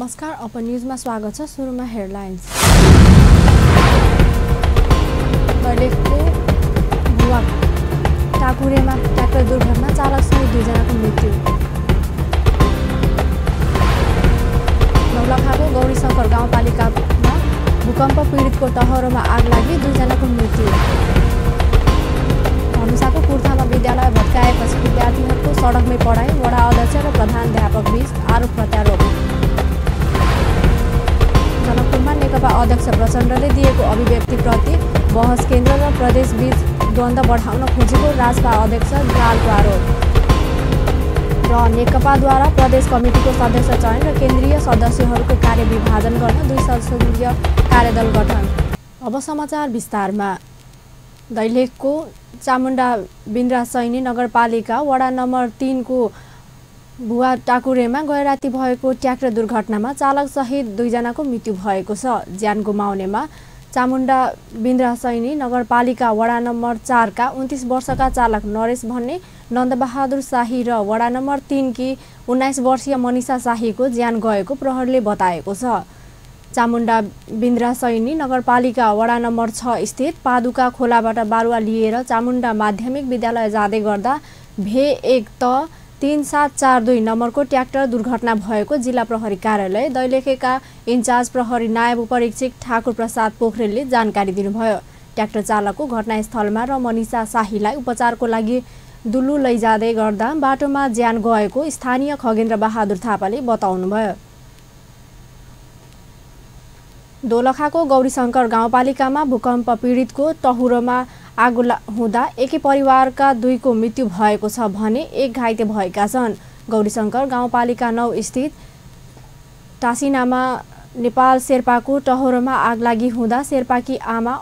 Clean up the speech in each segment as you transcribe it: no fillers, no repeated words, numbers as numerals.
नमस्कार, अपन न्यूजमा स्वागत छ। सुरुमा हेडलाइन्स। दैलेखको भुवा टाकुरेमा ट्र्याक्टर दुर्घटना, चालकसहित दुईजनाको मृत्यु। नौलखाको गौरीशंकर गाउँपालिकामा भूकम्प पीडितको टहरोमा आग लागि दुईजनाको मृत्यु। धनुषाको कुर्थामा विद्यालय भत्काएपछि विद्यार्थीहरूको सडकमै पढाइ, वडा अध्यक्ष र प्रधानाध्यापक बीच आरोप प्रत्यारोप। जनकपुरमा नेकपा अध्यक्ष प्रचण्डले दिएको अभिव्यक्तिप्रति बहस, केन्द्र र प्रदेशबीच द्वन्द्व बढाउन खोजेको राजपा अध्यक्ष दाहालको आरोप। र नेकपाद्वारा प्रदेश कमिटिको सदस्य चयन र केन्द्रीय सदस्यहरूको कार्य विभाजन गर्न दुई सदस्यीय कार्यदल गठन। अब समाचार विस्तारमा। दैलेखको चामुण्डा बिन्द्रासैनी नगरपालिका वडा नम्बर 3 को भुवा टाकुरेमा गैराती भएको ट्र्याक्टर दुर्घटनामा चालकसहित दुईजनाको मृत्यु भएको छ। ज्यान गुमाउनेमा चामुण्डा बिन्द्रासैनी नगरपालिका वडा नम्बर 4 का 29 वर्षका चालक नरेश भन्ने नन्दबहादुर शाही र वडा नम्बर 3 की 19 वर्षीय मनिषा शाहीको ज्यान गएको प्रहरीले बताएको छ। चामुण्डा बिन्द्रासैनी नगरपालिका वडा नम्बर 6 स्थित पादुका खोलाबाट बारुवा लिएर चामुण्डा माध्यमिक विद्यालय जाँदै गर्दा भे 1 त 3742 नम्बरको ट्र्याक्टर दुर्घटना भएको जिल्ला प्रहरी कार्यालय दैलेखेका इन्चार्ज प्रहरी नायब उपरीक्षक ठाकुर प्रसाद पोखरेलले जानकारी दिनुभयो। ट्र्याक्टर चालकको घटनास्थलमा र मनिषा शाहीलाई उपचारको लागि दुल्लु लैजाँदै गर्दा बाटोमा ज्यान गएको स्थानीय खगेन्द्र बहादुर थापाले बताउनुभयो। दोलखाको गौरीशंकर गाउँपालिकामा भूकम्प पीडितको टहुरोमा आगो हुँदा एकै परिवारका दुईको मृत्यु भएको छ भने एक घाइते भएका छन्। गौरीशंकर गाउँपालिका 9 स्थित टासिनामा नेपाल शेर्पाको टहोरोमा आगलागी हुँदा शेर्पाकी आमा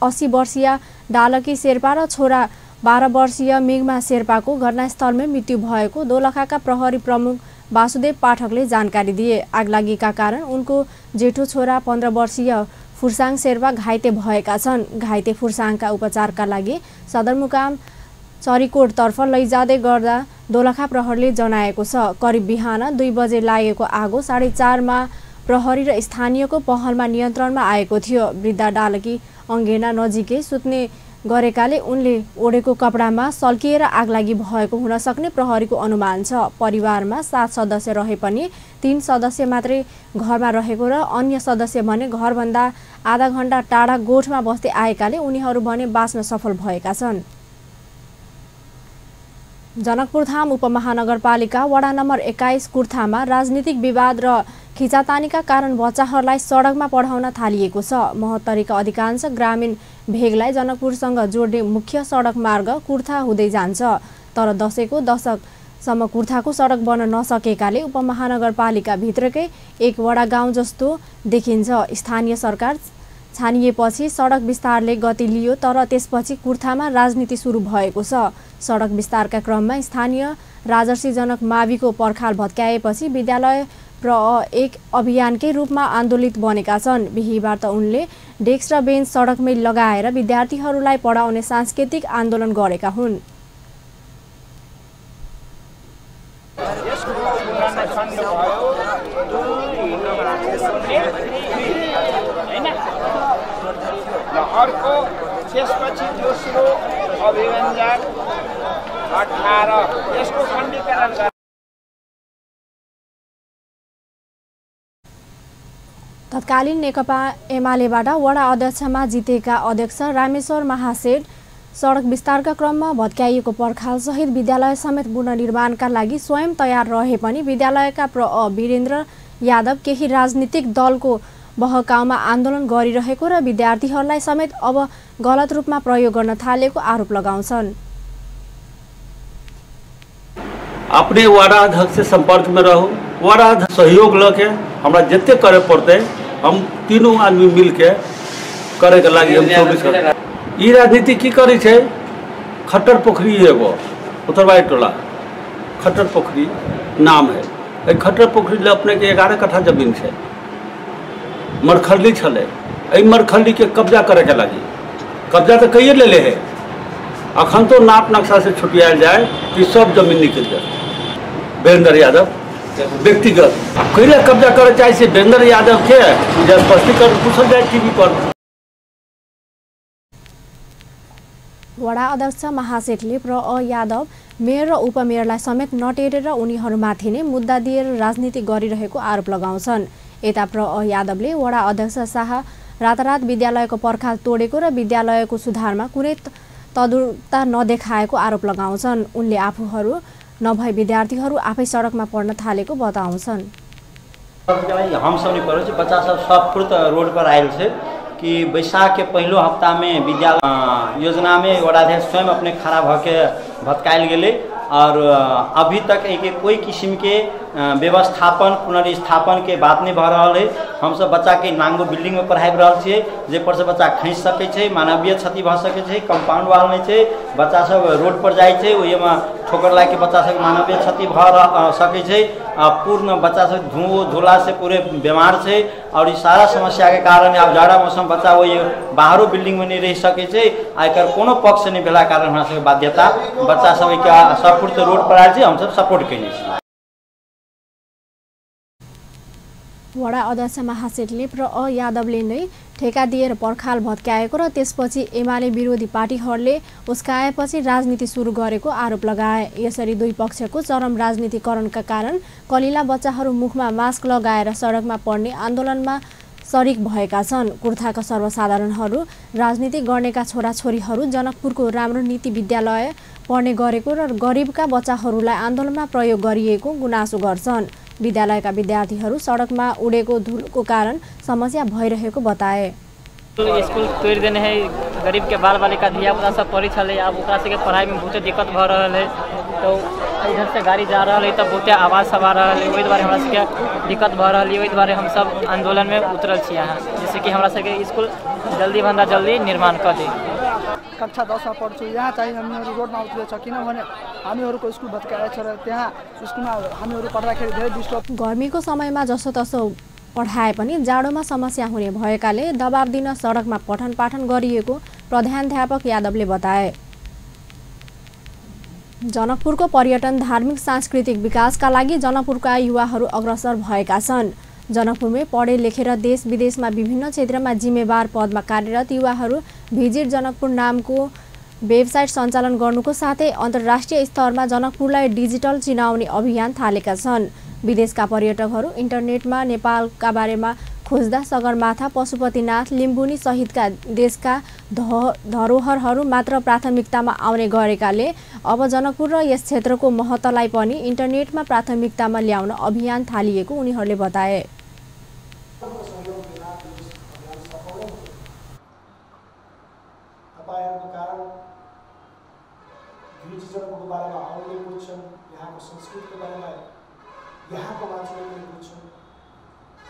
80 वर्षीय डालकी शेर्पा र छोरा 12 वर्षीय मिगमा शेर्पाको घटनास्थलमै मृत्यु भएको दोलखाका प्रहरी प्रमुख वासुदेव पाठकले जानकारी दिए। आगलागीका कारण उनको जेठो छोरा 15 वर्षीय फुर्साङ शेर्पा घाइते भएका छन्। घाइते फुर्साङका उपचारका लागि सदरमुकाम चरीकोटतर्फ लैजाँदै गर्दा दोलखा प्रहरीले जनाएको छ। करिब बिहान 2 बजे लागेको आगो 4:30मा प्रहरी र स्थानीयको पहलमा नियन्त्रणमा आएको थियो। वृद्धा डालकी अङ्गेना नजिकै सुत्ने गरेकाले उनले ओढेको कपडामा सल्किएर आगलागी भएको हुन सक्ने प्रहरीको अनुमान छ। परिवारमा 7 सदस्य रहे पनि 3 सदस्य मात्रै घरमा रहेको र अन्य सदस्य भने घरभन्दा आधा घण्टा टाढा गोठमा बस्दै आएकाले उनीहरू भने बाँच्न सफल भएका छन्। जनकपुरधाम उपमहानगरपालिका वडा नम्बर 21 कुर्थामा राजनीतिक विवाद र खिचातानीका कारण बच्चाहरूलाई सडकमा पढाउन थालिएको छ। महोत्तरीका अधिकांश ग्रामीण भेगलाई जनकपुरसँग जोड्ने मुख्य सडक मार्ग कुर्था हुँदै जान्छ, तर दशैंको दशकसम्म कुर्थाको सडक बन्न नसकेकाले उपमहानगरपालिका भित्रकै एक वडा गाउँ जस्तो देखिन्छ। स्थानीय सरकार छानिएपछि सडक विस्तारले गति लियो, तर त्यसपछि कुर्थामा राजनीति सुरु भएको छ। सडक विस्तारका क्रममा स्थानीय राजर्षि जनक माविको पर्खाल भत्काएपछि विद्यालय प्र एक अभियानकै रूपमा आन्दोलित बनेका छन्। बिहिबार त उनले डेस्क र बेन्च सडकमै लगाएर विद्यार्थीहरूलाई पढाउने सांस्कृतिक आन्दोलन गरेका हुन्। अर्को त्यसपछि दोस्रो अभिव्यञ्जक 18 यसको खण्डीकरण। तत्कालीन नेकपा एमालेबाट वडा अध्यक्षमा जितेका अध्यक्ष रामेश्वर महासेठ सडक विस्तारका क्रममा भत्काइएको पर्खाल सहित विद्यालय समेत पुनर्निर्माणका लागि स्वयं तयार रहे पनि विद्यालयका प्र वीरेन्द्र यादव केही राजनीतिक दलको बहकाउमा आन्दोलन गरिरहेको र विद्यार्थीहरूलाई समेत अब गलत रूपमा प्रयोग गर्न थालेको आरोप लगाउँछन्। अपने वार्ड अध्यक्ष से संपर्क में रहू, वार्ड अध्यक्ष सहयोग लके हमरा जते करे पड़ते हम तीनों आदमी मिलके करे के लागि हम 24 घंटा ई राजनीति की करै छै। खट्टर पोखरी एगो उत्तरवाई टोला खट्टर पोखरी नाम है। एहि खट्टर पोखरी ले अपने के 11 कट्ठा जमीन छै, मरखल्ली छलै। एहि मरखल्ली के कब्जा करे के लागि कब्जा तो कैये लेले है। अखन तो नाप नक्शा से छुटियाल जाए कि सब जमीन निकल जाए। वीरेंद्र यादव व्यक्तिगत कैला कब्जा करे चाहे से वीरेंद्र यादव के जे स्पष्टीकरण पूछल जाए टीवी पर। वडा अध्यक्ष महासेठले प्र अ यादव मेयर र उपमेयरलाई समेत नटेरेर उनीहरूमाथि नै मुद्दा दिएर राजनीति गरिरहेको आरोप लगाउँछन्। यता प्र अ यादवले वडा अध्यक्ष शाह रातारात विद्यालयको पर्खाल तोडेको र विद्यालयको सुधारमा कुनै तदुरता नदेखाएको आरोप लगाउँछन्। उनले आफूहरू नभई विद्यार्थीहरू आफै सडकमा पढ्न थालेको बताउँछन्। हम सब नहीं पढ़े, बच्चा सब सब रोड पर आयल छै कि बैसाख के पहलो हफ्ता में विद्यालय योजना में वडाध्यक्ष स्वयं अपने खड़ा भके भटकायल गेलै और अभी तक एक कोई किस्म के व्यवस्थापन पुनर्स्थापन के बात नहीं भ रहल है। हम सब बच्चा के नांगो बिल्डिंग में पढ़ाबि रहल छियै, जे पर से बच्चा खसि सकै छै, मानवीय क्षति भ सकै छै, कंपाउंड वाल नहीं छै, बच्चा सब रोड पर जाइ छै, ओहिमे ठोकर लागि के बच्चा सब मानवीय क्षति भ सकै छै। पूर्ण बच्चा सब धूला से पूरे बीमार छै और ई सारा समस्या के कारण आब जाड़ा मौसम बच्चा ओहि बाहरो बिल्डिंग में नहीं रहि सकै छै आ एकर कोनो पक्ष नहीं भेला कारण हमरा सबके बाध्यता बच्चा सब के सफुर्त रोड पर आयल छै, हम सब सपोर्ट कयने छी। वडा अध्यक्ष महासेठले प्र अ यादवले नै ठेका दिएर पर्खाल भत्काएको र त्यसपछि एमाले विरोधी पार्टीहरूले उस्काएपछि राजनीति सुरु गरेको आरोप लगाए। यसरी दुई पक्षको चरम राजनीतिकरणका कारण कलिला बच्चाहरू मुखमा मास्क लगाएर सडकमा पढ्ने आन्दोलनमा सरिक भएका छन्। कुर्थाका सर्वसाधारणहरू राजनीति गर्नेका छोराछोरीहरू जनकपुरको राम्रो नीति विद्यालय पढ्ने गरेको र गरिबका बच्चाहरूलाई आन्दोलनमा प्रयोग गरिएको गुनासो गर्छन्। विद्यालयका विद्यार्थीहरू सडकमा उडेको धुलोको कारण समस्या भइरहेको बताए। स्कूल तोड़ि देने है, गरीब के बाल बालिका धिया पुता सब पढ़ै छलै, आब ओकरा सबके पढ़ाई में बहुते दिक्कत भऽ रहल है। तो इधर से गाड़ी जा रहल है तऽ बहुते आवाज सब आ रहल है, ओहि दुआरे हमरा सबके दिक्कत भऽ रहल है। ओहि दुआरे हम सब आंदोलन में उतरल छी अहाँ, जैसे कि हमरा सबके स्कूल जल्दी भन्दा जल्दी निर्माण कऽ दी। कक्षा 10 मा पढ्छु, यहाँ चाहिँ हामीहरू रोडमा उत्रेको छ किनभने हामीहरूको स्कुल भत्काएको छ र त्यहाँ स्कुलमा हामीहरू पढ्दाखेरि धेरै डिस्टर्ब। गर्मीको समयमा जसोतसो पढाए पनि जाडोमा समस्या हुने भएकाले दबाब दिन सडकमा पठन पाठन गरिएको प्रधानाध्यापक यादवले बताए। जनकपुरको पर्यटन धार्मिक सांस्कृतिक विकासका लागि जनकपुरका युवाहरू अग्रसर भएका छन्। जनकपुरमै पढे लेखेर देश विदेशमा विभिन्न क्षेत्रमा जिम्मेवार पदमा कार्यरत युवाहरू भिजिट जनकपुर नामको वेबसाइट सञ्चालन गर्नुको साथै अन्तर्राष्ट्रिय स्तरमा जनकपुरलाई डिजिटल चिनाउने अभियान थालेका छन्। विदेशका पर्यटकहरू इन्टरनेटमा नेपालका बारेमा खोज्दा सगरमाथा, पशुपतिनाथ, लिम्बुनी सहितका देशका धरोहरहरू मात्र प्राथमिकतामा आउने गरेकाले अब जनकपुर र यस क्षेत्रको महत्त्वलाई पनि इन्टरनेटमा प्राथमिकतामा ल्याउन अभियान थालिएको उनीहरूले बताए। यहाँको मान्छेले पनि बुझ्छन्,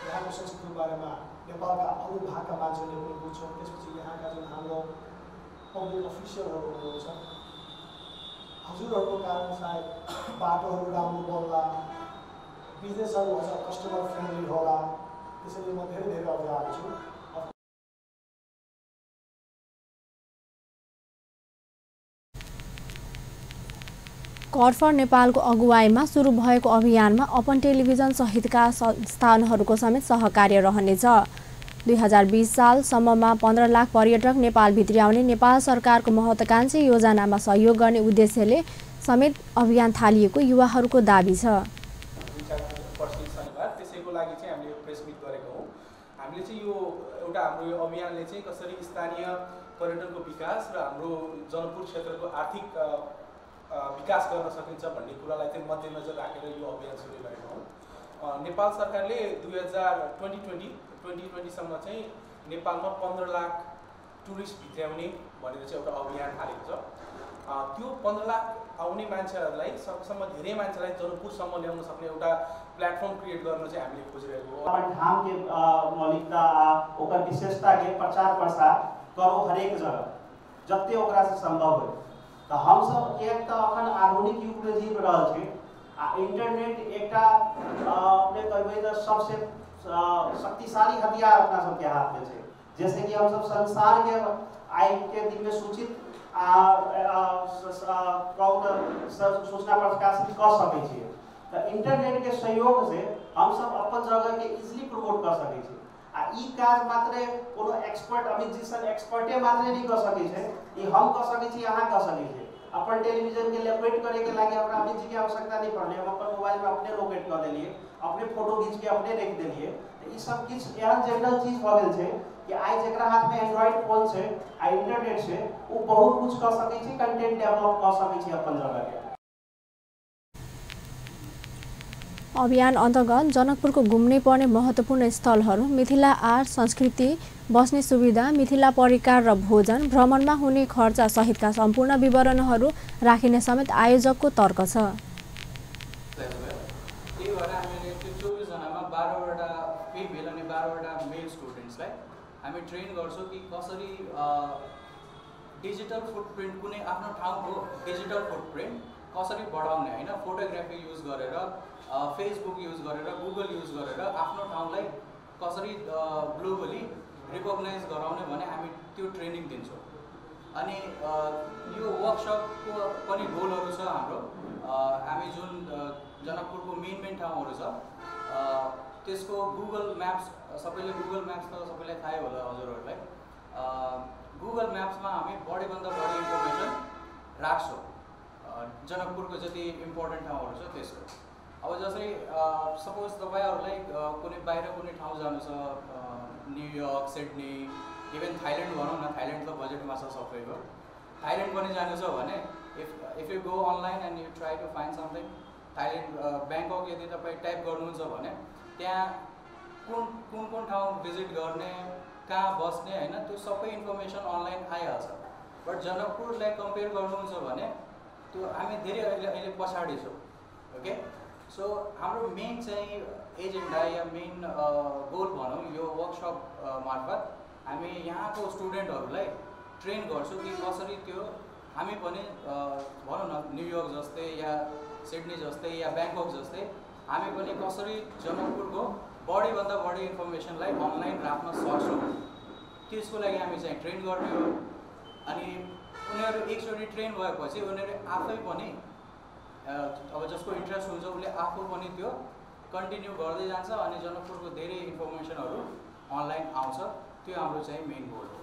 यहाँको संस्कृतिको बारेमा नेपालका अरू भागका मान्छेले पनि बुझ्छन्। त्यसपछि यहाँका जुन हाम्रो पब्लिक अफिसियलहरू हुनुहुन्छ, हजुरहरूको कारण सायद बाटोहरू राम्रो बन्ला, बिजनेसहरू अझ कस्टमर फ्रेन्डली होला। त्यसैले म धेरै धेरै आभार छु। कर फर नेपालको अगुवाईमा सुरु भएको अभियानमा ओपन टेलिभिजन सहितका संस्थानहरूको समेत सहकार्य रहनेछ। 2020 सालसम्ममा 15 लाख पर्यटक नेपाल भित्र्याउने नेपाल सरकारको महत्त्वाकांक्षी योजनामा सहयोग गर्ने उद्देश्यले समेत अभियान थालिएको युवाहरूको दाबी छ। त्यसैको लागि चाहिँ हामीले प्रेस मिट गरेको हो। हामीले चाहिँ यो एउटा हाम्रो यो अभियानले चाहिँ कसरी स्थानीय पर्यटनको विकास र हाम्रो जनकपुर क्षेत्रको आर्थिक विकास गर्न सकिन्छ भन्ने कुरालाई चाहिँ मध्यनजर राखेर यो अभियान सुरु गरेको हौँ। नेपाल सरकारले 2020 सम्म चाहिँ नेपालमा 15 लाख टुरिस्ट भित्र्याउने भनेर चाहिँ एउटा अभियान थालेको छ। त्यो 15 लाख आउने मान्छेहरूलाई सकेसम्म धेरै मान्छेलाई जनकपुरसम्म ल्याउन सक्ने एउटा प्लेटफर्म क्रिएट गर्न चाहिँ हामीले खोजिरहेको हो। अपन ठामके मौलिकता आ ओकर विशेषताके प्रचार प्रसार करो हरेक जगह जते ओकरा से संभव हो। तो हम सब एक तो अखन आधुनिक युग में जीव रहल छी आ इंटरनेट एकटा अपने कहबै त सबसे शक्तिशाली हथियार अपना सबके हाथ में छै। जैसे कि हम सब संसार के आइ के दिन में सूचित सूचना प्रकाशित कऽ सकै छियै। तऽ इंटरनेट के सहयोग से हम सब अपन जगह के इजीली प्रमोट कर सकै छी। आ ई काज मात्रे कोनो एक्सपर्ट अमित जी सन एक्सपर्टे मात्रे नहीं कर सकै छै, ई हम कर सकै छी, अहाँ कर सकै छी। अपन टेलीविजन के लोकेट करे के लागे हमरा अमित जी के आवश्यकता नहीं पड़ले, हम अपन मोबाइल में अपने लोकेट कर देलिए, अपने फोटो घीच के अपने रख देलिए। तो ई सब किछु एहन जनरल चीज भऽ गेल छै कि आइ जकरा हाथ में एंड्रॉइड फोन छै आ इंटरनेट छै ओ बहुत कुछ कर सकै छै, कंटेंट डेवलप कर सकै छै अपन जगह के। अभियान अन्तर्गत जनकपुरको घुम्नै पर्ने महत्त्वपूर्ण स्थलहरू, मिथिला आर्ट संस्कृति, बस्ने सुविधा, मिथिला परिकार र भोजन, भ्रमणमा हुने खर्च सहितका सम्पूर्ण विवरणहरू राखिने समेत आयोजकको तर्क छ। त्यही भएर हामीले त्यो 24 जनामा 12 वटा फिमेल अनि 12 वटा मेल स्टुडेन्ट्सलाई हामी ट्रेन गर्छौँ कि कसरी डिजिटल फुटप्रिन्ट, कुनै आफ्नो ठाउँको डिजिटल फुटप्रिन्ट कसरी बढाउने हैन, फोटोग्राफी युज गरेर, फेसबुक युज गरेर, गुगल युज गरेर आफ्नो ठाउँलाई कसरी ग्लोबली रिकग्नाइज गराउने भने हामी त्यो ट्रेनिङ दिन्छौँ। अनि यो वर्कसपको पनि गोलहरू छ हाम्रो। हामी जुन जनकपुरको मेन मेन ठाउँहरू छ त्यसको गुगल म्याप्स, सबैले गुगल म्याप्स त सबैलाई थाहै होला हजुरहरूलाई, गुगल म्याप्समा हामी बढीभन्दा बढी इन्फर्मेसन राख्छौँ जनकपुरको जति इम्पोर्टेन्ट ठाउँहरू छ त्यसको। अब जसरी सपोज तपाईँहरूलाई कुनै बाहिर कुनै ठाउँ जानु छ, न्युयोर्क, सिडनी, इभन थाइल्यान्ड भनौँ न, थाइल्यान्ड त बजेटमा छ सबैको, थाइल्यान्ड पनि जानु छ भने if you go online and you try to find something Thailand, Bangkok यदि तपाईँ टाइप गर्नुहुन्छ भने त्यहाँ कुन कुन कुन ठाउँ भिजिट गर्ने, कहाँ बस्ने होइन, त्यो सबै इन्फर्मेसन अनलाइन आइहाल्छ। बट जनकपुरलाई कम्पेयर गर्नुहुन्छ भने त्यो हामी धेरै अहिले पछाडि छौँ। ओके, सो हाम्रो मेन चाहिँ एजेन्डा या मेन गोल भनौँ यो वर्कसप मार्फत हामी यहाँको स्टुडेन्टहरूलाई ट्रेन गर्छौँ कि कसरी त्यो हामी पनि भनौँ न न्युयोर्क जस्तै या सिडनी जस्तै या ब्याङ्कक जस्तै हामी पनि कसरी जनकपुरको बढीभन्दा बढी इन्फर्मेसनलाई अनलाइन राख्न सक्छौँ, त्यसको लागि हामी चाहिँ ट्रेन गर्ने हो। अनि उनीहरू एकचोटि ट्रेन भएपछि उनीहरू आफै पनि अब जसको इन्ट्रेस्ट हुन्छ उसले आफू पनि त्यो कन्टिन्यू गर्दै जान्छ अनि जनकपुरको धेरै इन्फर्मेसनहरू अनलाइन आउँछ। त्यो हाम्रो चाहिँ मेन गोल हो।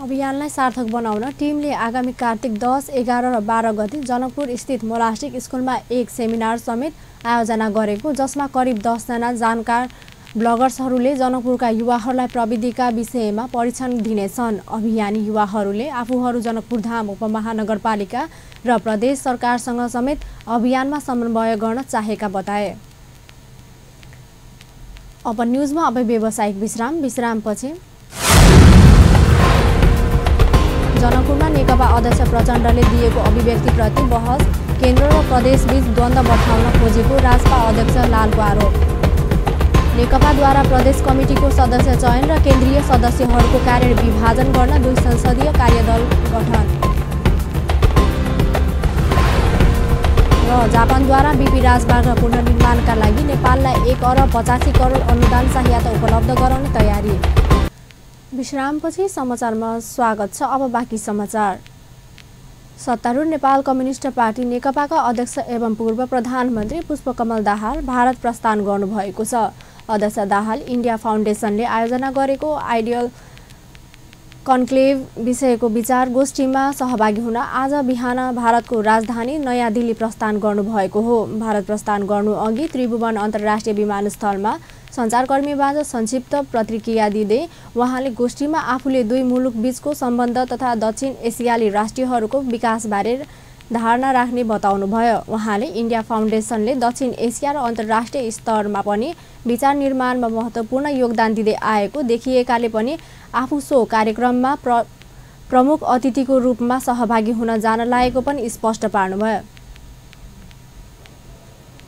अभियानलाई सार्थक बनाउन टिमले आगामी कार्तिक 10, 11 र 12 गते जनकपुर स्थित मोलास्टिक स्कुलमा एक सेमिनार समेत आयोजना गरेको, जसमा करिब 10 जना जानकार ब्लगर्सहरूले जनकपुरका युवाहरूलाई प्रविधिका विषयमा परीक्षण दिनेछन्। अभियानी युवाहरूले आफूहरू जनकपुरधाम उपमहानगरपालिका र प्रदेश सरकारसँग समेत अभियानमा समन्वय गर्न चाहेका बताए। अब न्युजमा अब व्यावसायिक विश्राम, विश्रामपछि जनकपुरमा नेकपा अध्यक्ष प्रचण्डले दिएको अभिव्यक्तिप्रति बहस, केन्द्र र प्रदेशबीच द्वन्द्व बढाउन खोजेको राजपा अध्यक्ष लालको आरोप। नेकपाद्वारा प्रदेश कमिटिको सदस्य चयन र केन्द्रीय सदस्यहरूको कार्य विभाजन गर्न 2 संसदीय कार्यदल गठन। र जापानद्वारा बीपी राजमार्ग पुनर्निर्माणका लागि नेपाललाई 1 अरब 85 करोड अनुदान सहायता उपलब्ध गराउने तयारी। विश्रामपछि समाचारमा स्वागत छ। अब बाँकी समाचार। सत्तारूढ नेपाल कम्युनिस्ट पार्टी नेकपाका अध्यक्ष एवं पूर्व प्रधानमन्त्री पुष्पकमल दाहाल भारत प्रस्थान गर्नुभएको छ। अध्यक्ष दाहाल इन्डिया फाउन्डेसनले आयोजना गरेको आइडियल कन्क्लेभ विषयको विचार गोष्ठीमा सहभागी हुन आज बिहान भारतको राजधानी नयाँ दिल्ली प्रस्थान गर्नुभएको हो। भारत प्रस्थान गर्नु अघि त्रिभुवन अन्तर्राष्ट्रिय विमानस्थलमा सञ्चारकर्मीबाट संक्षिप्त प्रतिक्रिया दिँदै उहाँले गोष्ठीमा आफूले दुई मुलुक बीचको सम्बन्ध तथा दक्षिण एसियाली राष्ट्रहरूको विकासबारे धारणा राख्ने बताउनुभयो। उहाँले इन्डिया फाउन्डेसनले दक्षिण एसिया र अन्तर्राष्ट्रिय स्तरमा पनि विचार निर्माणमा महत्त्वपूर्ण योगदान दिँदै आएको देखिएकाले पनि आफू सो कार्यक्रममा प्रमुख अतिथिको रूपमा सहभागी हुन जान लागेको पनि स्पष्ट पार्नुभयो।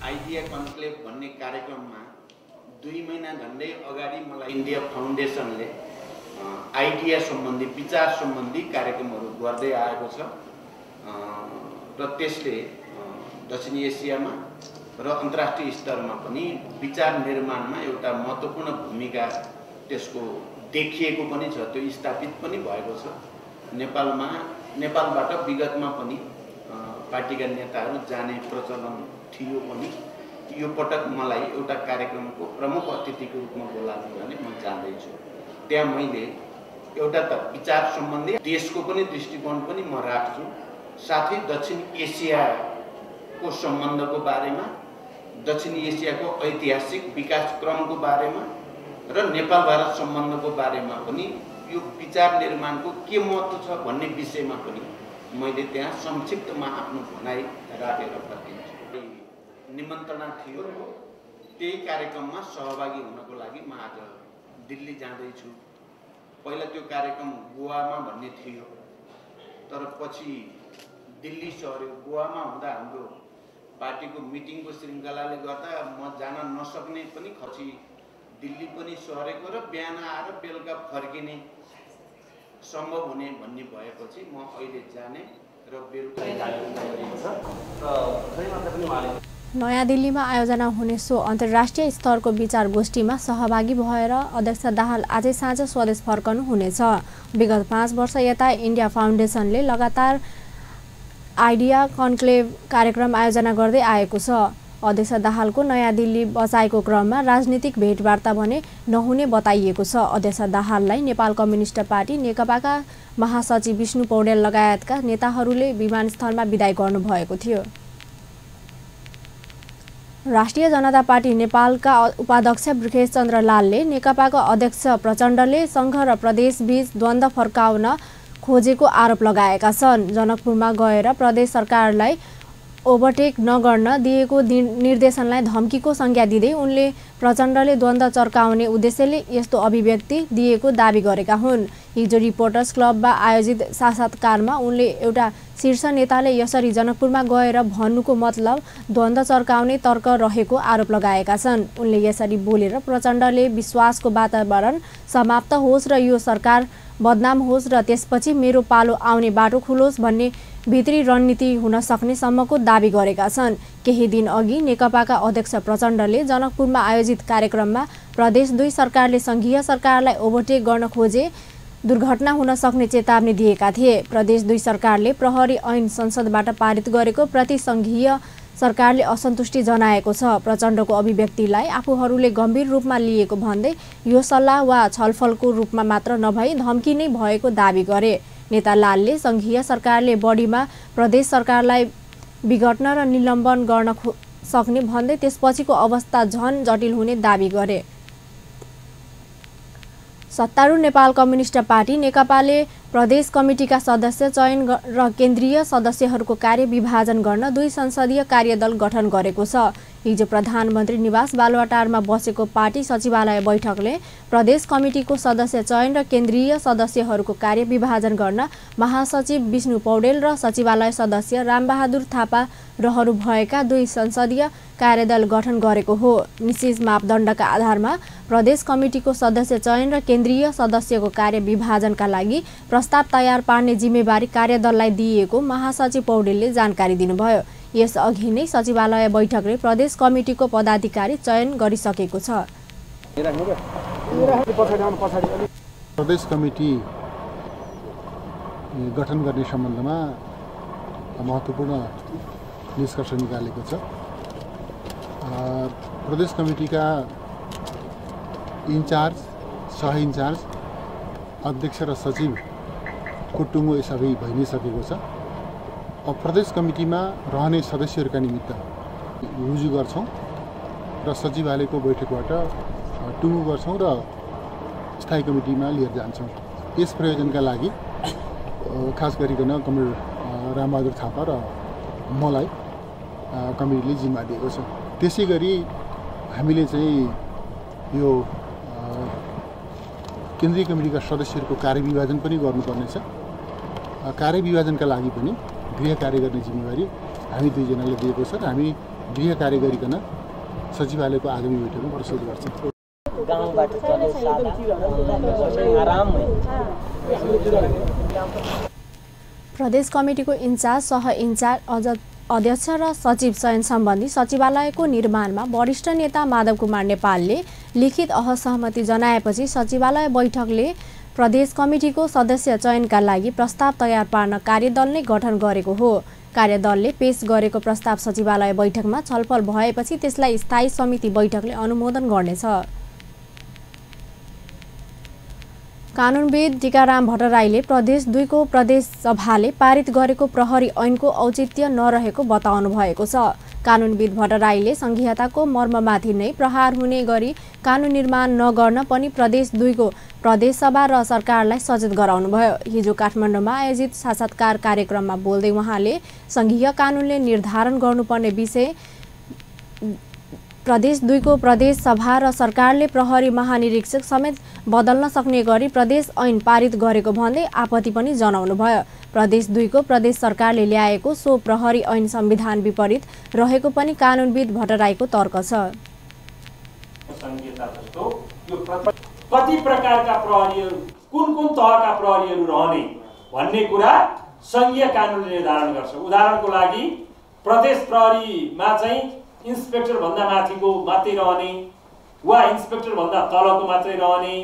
आइडिया कन्क्लेभ भन्ने कार्यक्रममा 2 महिना झन्डै अगाडि मलाई इन्डिया फाउन्डेसनले आइडिया सम्बन्धी विचार सम्बन्धी कार्यक्रमहरू गर्दै आएको छ र त्यसले दक्षिण एसियामा र अन्तर्राष्ट्रिय स्तरमा पनि विचार निर्माणमा एउटा महत्त्वपूर्ण भूमिका त्यसको देखिएको पनि छ, त्यो स्थापित पनि भएको छ। नेपालबाट विगतमा पनि पार्टीका नेताहरू जाने प्रचलन थियो पनि यो पटक मलाई एउटा कार्यक्रमको प्रमुख अतिथिको रूपमा बोलाउनु भने म जाँदैछु। त्यहाँ मैले एउटा त विचार सम्बन्धी देशको पनि दृष्टिकोण पनि म राख्छु, साथै दक्षिण एसियाको सम्बन्धको बारेमा, दक्षिण एसियाको ऐतिहासिक विकास क्रमको बारेमा र नेपाल भारत सम्बन्धको बारेमा पनि यो विचार निर्माणको के महत्त्व छ भन्ने विषयमा पनि मैले त्यहाँ संक्षिप्तमा आफ्नो भनाइ राखेर फर्किन्छु। निमन्त्रणा थियो, त्यही कार्यक्रममा सहभागी हुनको लागि म आज दिल्ली जाँदैछु। पहिला त्यो कार्यक्रम गोवामा भन्ने थियो, तर पछि दिल्ली सर्यो। गोवामा हुँदा हाम्रो पार्टीको मिटिङको श्रृङ्खलाले गर्दा म जान नसक्ने पनि पछि दिल्ली पनि सरेको र बिहान आएर बेलुका फर्किने सम्भव हुने भन्ने भएपछि म अहिले जाने र बेलुका। नयाँ दिल्लीमा आयोजना हुने सो अन्तर्राष्ट्रिय स्तरको विचार गोष्ठीमा सहभागी भएर अध्यक्ष दाहाल आजै साँझ स्वदेश फर्कनु हुनेछ। विगत 5 वर्ष यता इन्डिया फाउन्डेसनले लगातार आइडिया कन्क्लेभ कार्यक्रम आयोजना गर्दै आएको छ। अध्यक्ष दाहालको नयाँ दिल्ली बचाइको क्रममा राजनीतिक भेटवार्ता भने नहुने बताइएको छ। अध्यक्ष दाहाललाई नेपाल कम्युनिस्ट पार्टी नेकपाका महासचिव विष्णु पौडेल लगायतका नेताहरूले विमानस्थलमा विदाई गर्नुभएको थियो। राष्ट्रिय जनता पार्टी नेपालका उपाध्यक्ष वृखेश चन्द्र लालले नेकपाको अध्यक्ष प्रचण्डले संघ र प्रदेशबीच द्वन्द्व फर्काउन खोजेको आरोप लगाएका छन्। जनकपुरमा गएर प्रदेश सरकारलाई ओभरटेक नगर्न दिएको निर्देशनलाई धम्कीको संज्ञा दिँदै उनले प्रचण्डले द्वन्द्व चर्काउने उद्देश्यले यस्तो अभिव्यक्ति दिएको दावी गरेका हुन्। हिजो रिपोर्टर्स क्लबमा आयोजित साक्षात्कारमा उनले एउटा शीर्ष नेताले यसरी जनकपुरमा गएर भन्नुको मतलब द्वन्द्व चर्काउने तर्क रहेको आरोप लगाएका छन्। उनले यसरी बोलेर प्रचण्डले विश्वासको वातावरण समाप्त होस् र यो सरकार बदनाम होस् र त्यसपछि मेरो पालो आउने बाटो खुलोस् भन्ने भित्री रणनीति हुन सक्ने सम्मको दावी गरेका छन्। केही दिन अघि नेकपाका अध्यक्ष प्रचण्डले जनकपुरमा आयोजित कार्यक्रममा प्रदेश 2 सरकारले संघीय सरकारलाई ओभरटेक गर्न खोजे दुर्घटना हुन सक्ने चेतावनी दिएका थिए। प्रदेश 2 सरकारले प्रहरी ऐन संसदबाट पारित गरेको प्रति संघीय सरकारले असन्तुष्टि जनाएको छ। प्रचण्डको अभिव्यक्तिलाई आफूहरूले गम्भीर रूपमा लिएको भन्दै यो सल्लाह वा छलफलको रूपमा मात्र नभई धम्की नै भएको दावी गरे। नेता लालले संघीय सरकारले बढीमा प्रदेश सरकारलाई विघटन र निलम्बन गर्न सक्ने भन्दै त्यसपछिको अवस्था झन जटिल हुने दावी गरे। सत्तारूढ नेपाल कम्युनिस्ट पार्टी नेकपाले प्रदेश कमिटीका सदस्य चयन र केन्द्रीय सदस्यहरूको कार्य विभाजन गर्न 2 संसदीय कार्यदल गठन गरेको छ। हिजो प्रधानमन्त्री निवास बालुवाटारमा बसेको पार्टी सचिवालय बैठकले प्रदेश कमिटीको सदस्य चयन र केन्द्रीय सदस्यहरूको कार्य विभाजन गर्न महासचिव विष्णु पौडेल र सचिवालय सदस्य रामबहादुर थापा रहरु भएका 2 संसदीय कार्यदल गठन गरेको हो। निश्चित मापदण्डका आधारमा प्रदेश कमिटीको सदस्य चयन र केन्द्रीय सदस्यको कार्य विभाजनका लागि प्रस्ताव तयार पार्ने जिम्मेवारी कार्यदललाई दिइएको महासचिव पौडेलले जानकारी दिनुभयो। यसअघि नै सचिवालय बैठकले प्रदेश कमिटीको पदाधिकारी चयन गरिसकेको छ। प्रदेश कमिटी गठन गर्ने सम्बन्धमा महत्त्वपूर्ण निष्कर्ष निकालेको छ। प्रदेश कमिटीका इन्चार्ज, सह इन्चार्ज, अध्यक्ष र सचिवको टुङ्गो यसअघि भइ नै सकेको छ। अब प्रदेश कमिटीमा रहने सदस्यहरूका निमित्त रुजु गर्छौँ र सचिवालयको बैठकबाट टुङ्गो गर्छौँ र स्थायी कमिटीमा लिएर जान्छौँ। यस प्रयोजनका लागि खास गरिकन कमरेड रामबहादुर थापा र मलाई कमिटीले जिम्मा दिएको छ। त्यसै गरी हामीले चाहिँ यो केन्द्रीय कमिटीका सदस्यहरूको कार्यविभाजन पनि गर्नुपर्नेछ। कार्यविभाजनका लागि पनि गृह कार्य गर्ने जिम्मेवारी हामी दुईजनाले दिएको छ र हामी गृह कार्य गरिकन सचिवालयको आगामी बैठकमा प्रस्तुत गर्छौँ। प्रदेश कमिटीको इन्चार्ज, सह इन्चार्ज, अध्यक्ष र सचिव चयन सम्बन्धी सचिवालयको निर्माणमा वरिष्ठ नेता माधव कुमार नेपालले लिखित असहमति जनाएपछि सचिवालय बैठकले प्रदेश कमिटीको सदस्य चयनका लागि प्रस्ताव तयार पार्न कार्यदल नै गठन गरेको हो। कार्यदलले पेश गरेको प्रस्ताव सचिवालय बैठकमा छलफल भएपछि त्यसलाई स्थायी समिति बैठकले अनुमोदन गर्नेछ। कानुनविद टीकाराम भट्टराईले प्रदेश 2 को प्रदेश सभाले पारित गरेको प्रहरी ऐनको औचित्य नरहेको बताउनु भएको छ। कानुनविद भट्टराईले संघीयताको मर्ममाथि नै प्रहार हुने गरी कानुन निर्माण नगर्न पनि प्रदेश 2 को प्रदेश सभा र सरकारलाई सचेत गराउनुभयो। हिजो काठमाडौँमा आयोजित साक्षात्कार कार्यक्रममा बोल्दै उहाँले संघीय कानुनले निर्धारण गर्नुपर्ने विषय प्रदेश 2 को प्रदेश सभा र सरकारले प्रहरी महानिरीक्षक समेत बदल्न सक्ने गरी प्रदेश ऐन पारित गरेको भन्दै आपत्ति पनि जनाउनुभयो। प्रदेश 2 को प्रदेश सरकारले ल्याएको सो प्रहरी ऐन संविधान विपरीत रहेको पनि कानुनविद भट्टराईको तर्क छ। कति प्रकारका प्रहरीहरू, कुन कुन तहका प्रहरीहरू रहने भन्ने कुरा संघीय कानुनले निर्धारण गर्छ। उदाहरणको लागि प्रदेश प्रहरीमा चाहिँ इन्सपेक्टर भन्दा माथिको मात्रै रहने वा इन्सपेक्टर भन्दा तलको मात्रै रहने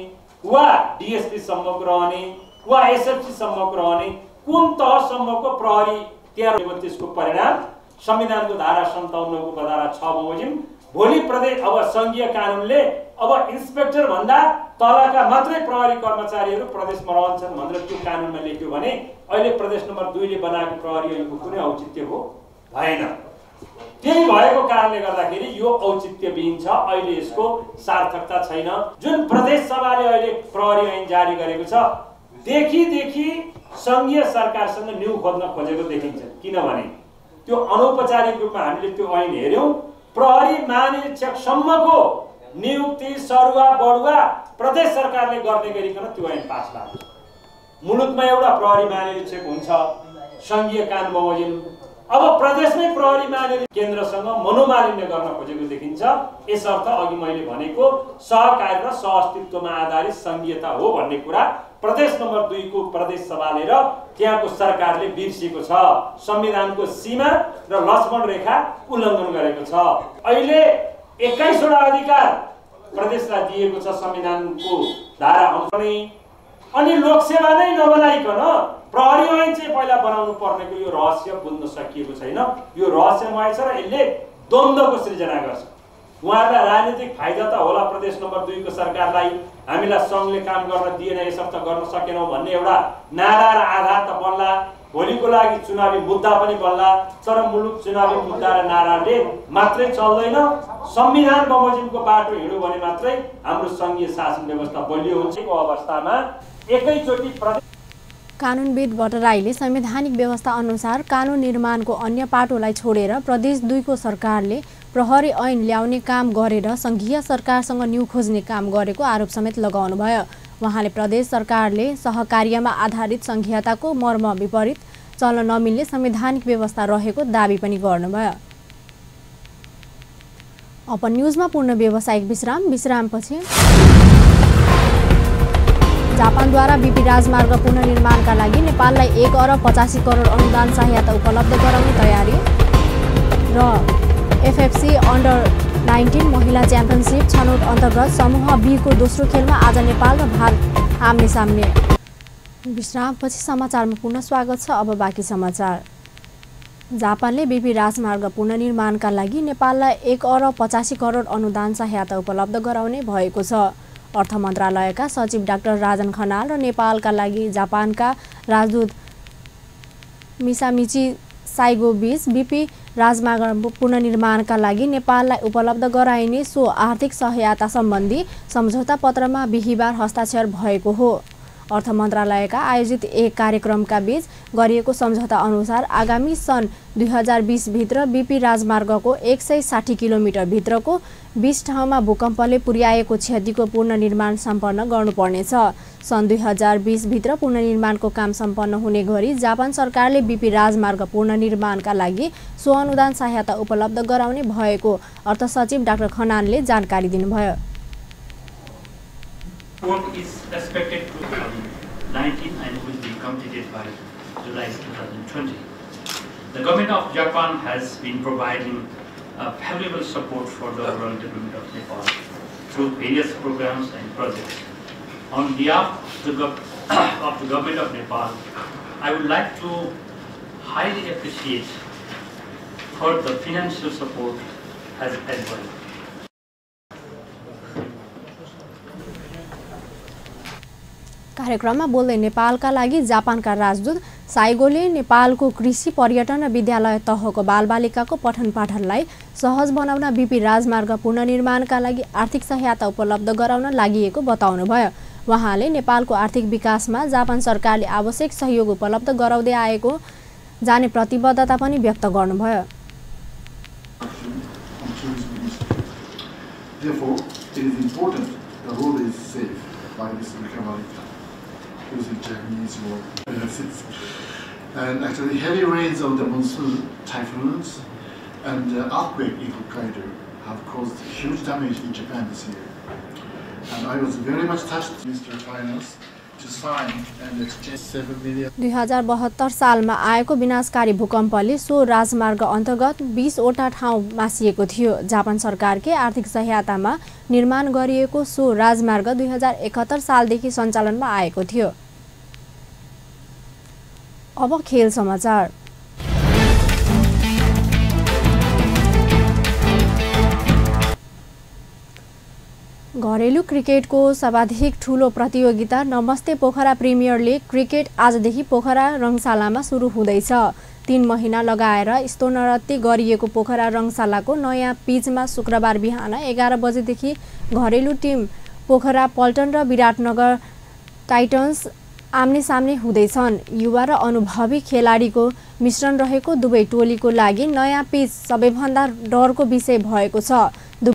वा डिएसपी सम्मको रहने वा एसएफसी सम्मको रहने, कुन तहसम्मको प्रहरी त्यहाँ रहेको त्यसको परिणाम संविधानको धारा 57 को धारा 6 बमोजिम भोलि प्रदेश अब संघीय कानुनले अब इन्सपेक्टर भन्दा तलका मात्रै प्रहरी कर्मचारीहरू प्रदेशमा रहन्छन् भनेर त्यो कानुनमा लेख्यो भने अहिले प्रदेश नम्बर 2 ले बनाएको प्रहरी ऐनको कुनै औचित्य हो भएन। त्यही भएको कारणले गर्दाखेरि यो औचित्यविहीन छ, अहिले यसको सार्थकता छैन। जुन प्रदेश सभाले अहिले प्रहरी ऐन जारी गरेको छ देखिदेखि संघीय सरकारसँग न्यु खोज्न खोजेको देखिन्छ। किनभने त्यो अनौपचारिक रूपमा हामीले त्यो ऐन हेऱ्यौँ, प्रहरी महानिरीक्षकसम्मको नियुक्ति सरुवा बढुवा प्रदेश सरकारले गर्ने गरिकन त्यो ऐन पास भएको छ। मुलुकमा एउटा प्रहरी महानिरीक्षक हुन्छ संघीय कानुन बमोजिम, अब प्रदेशमै प्रहरी महानिरीक्षक केन्द्रसँग मनोमालिन्य गर्न खोजेको देखिन्छ। यसर्थ अघि मैले भनेको सहकार्य र सहअस्तित्वमा आधारित संघीयता हो भन्ने कुरा प्रदेश नम्बर 2 को प्रदेश सभाले र त्यहाँको सरकारले बिर्सिएको छ। संविधानको सीमा र लक्ष्मण रेखा उल्लङ्घन गरेको छ। अहिले 21 वटा अधिकार प्रदेशलाई दिएको छ संविधानको धारा अनुसार, अनि लोकसेवा नै नबनाइकन प्रहरी ऐन चाहिँ पहिला बनाउनु पर्नेको यो रहस्य बुझ्न सकिएको छैन। यो रहस्यमय छ र यसले द्वन्द्वको सृजना गर्छ। उहाँहरूलाई राजनीतिक फाइदा त होला प्रदेश नम्बर 2 को सरकारलाई, हामीलाई सङ्घले काम गर्न दिएन यसर्थ गर्न सकेनौँ भन्ने एउटा नारा र आधार त बन्ला, भोलिको लागि चुनावी मुद्दा पनि बन्ला। तर मुलुक चुनावी मुद्दा र नाराले मात्रै चल्दैन। संविधान बमोजिमको बाटो हिँड्यो भने मात्रै हाम्रो सङ्घीय शासन व्यवस्था बलियो हुन्छ। अवस्थामा एकैचोटि कानुनविद भट्टराईले संवैधानिक व्यवस्था अनुसार कानुन निर्माणको अन्य पाटोलाई छोडेर प्रदेश 2 को सरकारले प्रहरी ऐन ल्याउने काम गरेर संघीय सरकारसँग न्यु खोज्ने काम गरेको आरोप समेत लगाउनुभयो। उहाँले प्रदेश सरकारले सहकार्यमा आधारित संघीयताको मर्म विपरीत चल्न नमिल्ने संवैधानिक व्यवस्था रहेको दावी पनि गर्नुभयो। अपन न्युजमा पूर्ण व्यावसायिक विश्राम, विश्रामपछि जापानद्वारा बीपी राजमार्ग पुनर्निर्माणका लागि नेपाललाई 1 अरब 85 करोड अनुदान सहायता उपलब्ध गराउने तयारी र एफएफसी अन्डर 19 महिला च्याम्पियनसिप छनौट अन्तर्गत समूह बी को दोस्रो खेलमा आज नेपाल र भारत आम्ने सामने। विश्रामपछि समाचारमा पुनः स्वागत छ। अब बाँकी समाचार। जापानले बीपी राजमार्ग पुनर्निर्माणका लागि नेपाललाई 1 अरब 85 करोड अनुदान सहायता उपलब्ध गराउने भएको छ। अर्थ मन्त्रालयका सचिव डाक्टर राजन खनाल र नेपालका लागि जापानका राजदूत मिसामिची साइगो बीच बीपी राजमार्ग पुनर्निर्माणका लागि नेपाललाई उपलब्ध गराइने सो आर्थिक सहायता सम्बन्धी सम्झौता पत्रमा बिहिबार हस्ताक्षर भएको हो। अर्थ मन्त्रालयका आयोजित एक कार्यक्रमका बीच गरिएको सम्झौता अनुसार आगामी सन् 2020 भित्र बीपी राजमार्गको 160 किलोमिटर भित्रको 20 ठाउँमा भूकम्पले पुर्याएको क्षतिको पुनर्निर्माण सम्पन्न गर्नुपर्नेछ। सन् 2020 भित्र पुनर्निर्माणको काम सम्पन्न हुने गरी जापान सरकारले बीपी राजमार्ग पुनर्निर्माणका लागि सो अनुदान सहायता उपलब्ध गराउने भएको अर्थ सचिव डाक्टर खनालले जानकारी दिनुभयो। Work is expected to 2019 and will be completed by July 2020. The government of Japan has been providing valuable support for the overall development of Nepal through various programs and projects. On behalf of the government of Nepal, I would like to highly appreciate for the financial support as well. कार्यक्रममा बोल्दै नेपालका लागि जापानका राजदूत साइगोले नेपालको कृषि, पर्यटन र विद्यालय तहको बालबालिकाको पठनपाठनलाई सहज बनाउन बीपी राजमार्ग पुनर्निर्माणका लागि आर्थिक सहायता उपलब्ध गराउन लागि बताउनुभयो। उहाँले नेपालको आर्थिक विकासमा जापान सरकारले आवश्यक सहयोग उपलब्ध गराउँदै आएको जाने प्रतिबद्धता पनि व्यक्त गर्नुभयो। Therefore, it is important the road is safe by this recovery using Japanese word. And actually, heavy rains of the monsoon, typhoons, and earthquake in Hokkaido have caused huge damage in Japan this year. And I was very much touched, Mr. Finance, to sign and exchange 7 million. 2072 सालमा आएको विनाशकारी भूकम्पले सो राजमार्ग अन्तर्गत 20 वटा ठाउँ मासिएको थियो। Japan सरकारकै आर्थिक सहायतामा निर्माण गरिएको सो राजमार्ग 2071 सालदेखि सञ्चालनमा आएको थियो। अब खेल समाचार। घरेलु क्रिकेटको सर्वाधिक ठूलो प्रतियोगिता नमस्ते पोखरा प्रिमियर लिग क्रिकेट आजदेखि पोखरा रङशालामा सुरु हुँदैछ। 3 महिना लगाएर स्तरोन्नति गरिएको पोखरा रङशालाको नयाँ पिचमा शुक्रबार बिहान 11 बजेदेखि घरेलु टिम पोखरा पल्टन र विराटनगर टाइटन्स आम्ने सामने हुँदैछन्। युवा र अनुभवी खेलाडीको मिश्रण रहेको दुवै टोलीको लागि नयाँ पिच सबैभन्दा डरको विषय भएको छ।